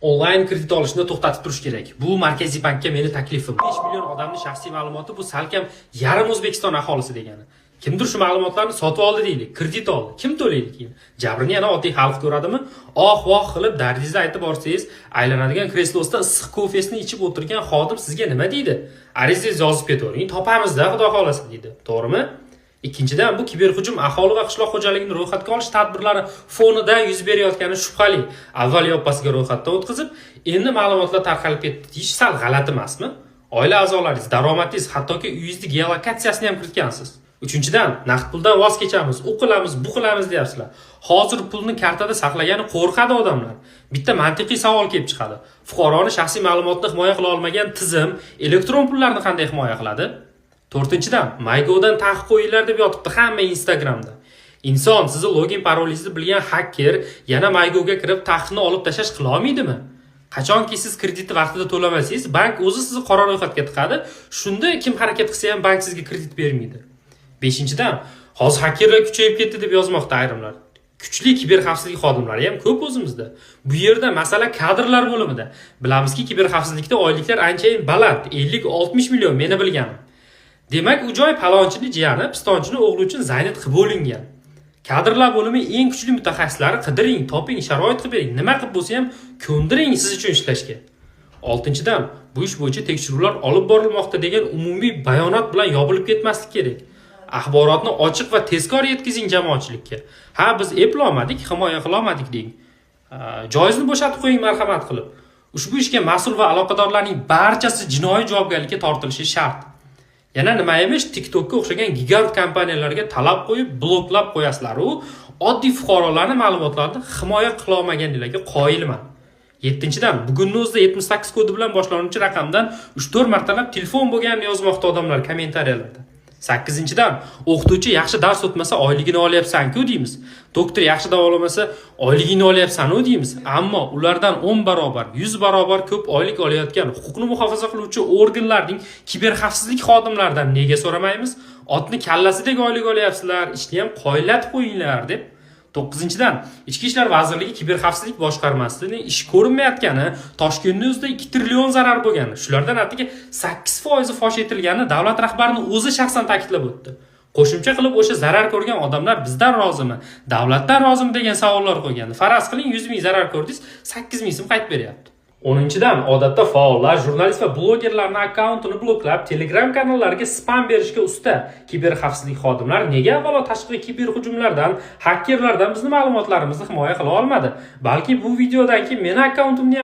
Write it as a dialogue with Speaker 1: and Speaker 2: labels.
Speaker 1: Onlayn kredit olishni to'xtatib turish kerak. Bu Markaziy bankka meni taklifim. 5 million odamni shaxsiy ma'lumoti bu salkam yarim O'zbekiston aholisi degani. Kimdir shu ma'lumotlarni sotib oldi deylik, kredit oldi. Kim to'laydi keyin? Jabrini yana oddiy xalq ko'radimi? Oh voh qilib dardingizni aytib borsangiz, aylanadigan kreslosida issiq kofesini ichib o'tirgan xodim sizga nima deydi? "Arizangizni yozib ketavering, topamizda, xudo xohlasa", deydi. To'g'rimi? Ikkinchidan, bu kiberhujum aholi va qishloq xo'jaligini ro'yxatga olish tadbirlari fonida yuz berayotgani shubhali. Avval yoppasiga ro'yxatdan o'tkazib, endi ma'lumotlar tarqalib ketdi deyish sal g'alati emasmi? Oila a'zolaringiz, daromadingiz, hattoki uyingizni geolokatsiyasini ham kiritgansiz. Uchinchidan, naqd puldan voz kechamiz, u qilamiz, bu qilamiz deyapsizlar. Hozir pulni kartada saqlagani qo'rqadi odamlar. Bitta mantiqiy savol kelib chiqadi. Fuqaroni shaxsiy ma'lumotini himoya qila olmagan tizim elektron pullarni qanday himoya qiladi? To'rtinchidan, MyGovdan taqiq qo'yinglar deb yotibdi hamma Instagramda. Inson sizni login parolingizni bilgan xaker yana MyGovga kirib taqiqni olib tashlash qila olmaydimi? Qachonki siz kreditni vaqtida to'lamasangiz, bank o'zi sizni qora ro'yxatga tiqadi. Shunda kim harakat qilsa ham, bank sizga kredit bermaydi. Beshinchidan, hozir xakerlar kuchayib ketdi deb yozmoqda ayrimlar. Kuchli kiberxavfsizlik xodimlari ham ko'p o'zimizda. Bu yerda masala kadrlar bo'limida. Bilamizki, kiberxavfsizlikda oyliklar anchayin baland, 50-60 million meni bilganim. Demak, u joy palonchini jiyani, pistonchini o'g'li uchun занят qilib bo'lingan. Kadrlar bo'limi eng kuchli mutaxassislari qidiring, toping, sharoit qilib bering. Nima qilib bo'lsa ham ko'ndiring siz uchun ishlashga. Oltinchidan, bu ish bo'yicha tekshiruvlar olib borilmoqda degan umumiy bayonot bilan yopilib ketmaslik kerak. Axborotni ochiq va tezkor yetkazing jamoatchilikka. "Ha, biz eplolmadik, himoya qilolmadik", deng. Joyingizni bo'shatib qo'ying marhamat qilib. Ushbu ishga mas'ul va aloqadorlarning barchasi jinoiy javobgarlikka tortilishi shart. Yana nima emish, TikTokka o'xshagan gigant kompaniyalarga talab qo'yib, bloklab qo'yasizlar. U oddiy fuqarolarning ma'lumotlarini himoya qila olmaganlarga qoyilman. Yettinchidan, bugunni o'zida 78 kodi bilan boshlanuvchi raqamdan 3-4 martalab telefon bo'lganini yozmoqda odamlar kommentariyalarda. Sakkizinchidan, o'qituvchi yaxshi dars o'tmasa, oyligini olyapsan-ku deymiz. Doktor yaxshi davolamasa, oyligingni olyapsan-u deymiz. Ammo ulardan 10 barobar, 100 barobar ko'p oylik olayotgan huquqni muhofaza qiluvchi organlarning kiberxavfsizlik xodimlaridan nega so'ramaymiz? "Otni kallasidek oylik olyapsizlar, ishni ham qoyillatib qo'yinglar", deb. To'qqizinchidan, Ichki ishlar vazirligi kiberxavfsizlik boshqarmasining ish ko'rinmayotgani, Toshkentning o'zida 2 trillion zarar bo'lgani, shulardan atigi 8 foizi fosh etilgani davlat rahbarini o'zi shaxsan ta'kidlab o'tdi. Qo'shimcha qilib, o'sha zarar ko'rgan odamlar bizdan rozimi, davlatdan rozimi degan savollar qo'ygan. Faraz qiling, 100 ming zarar ko'rdingiz, 8 ming so'm qaytib beryapti. 10-inchidan, odatda faollar, jurnalist va blogerlarni akkauntini bloklab, Telegram kanallariga spam berishga usta kiberxavfsizlik xodimlari nega avvalo tashqi kiberhujumlardan, xakerlardan bizni ma'lumotlarimizni himoya qila olmadi? Balki bu videodan keyin meni akkauntimni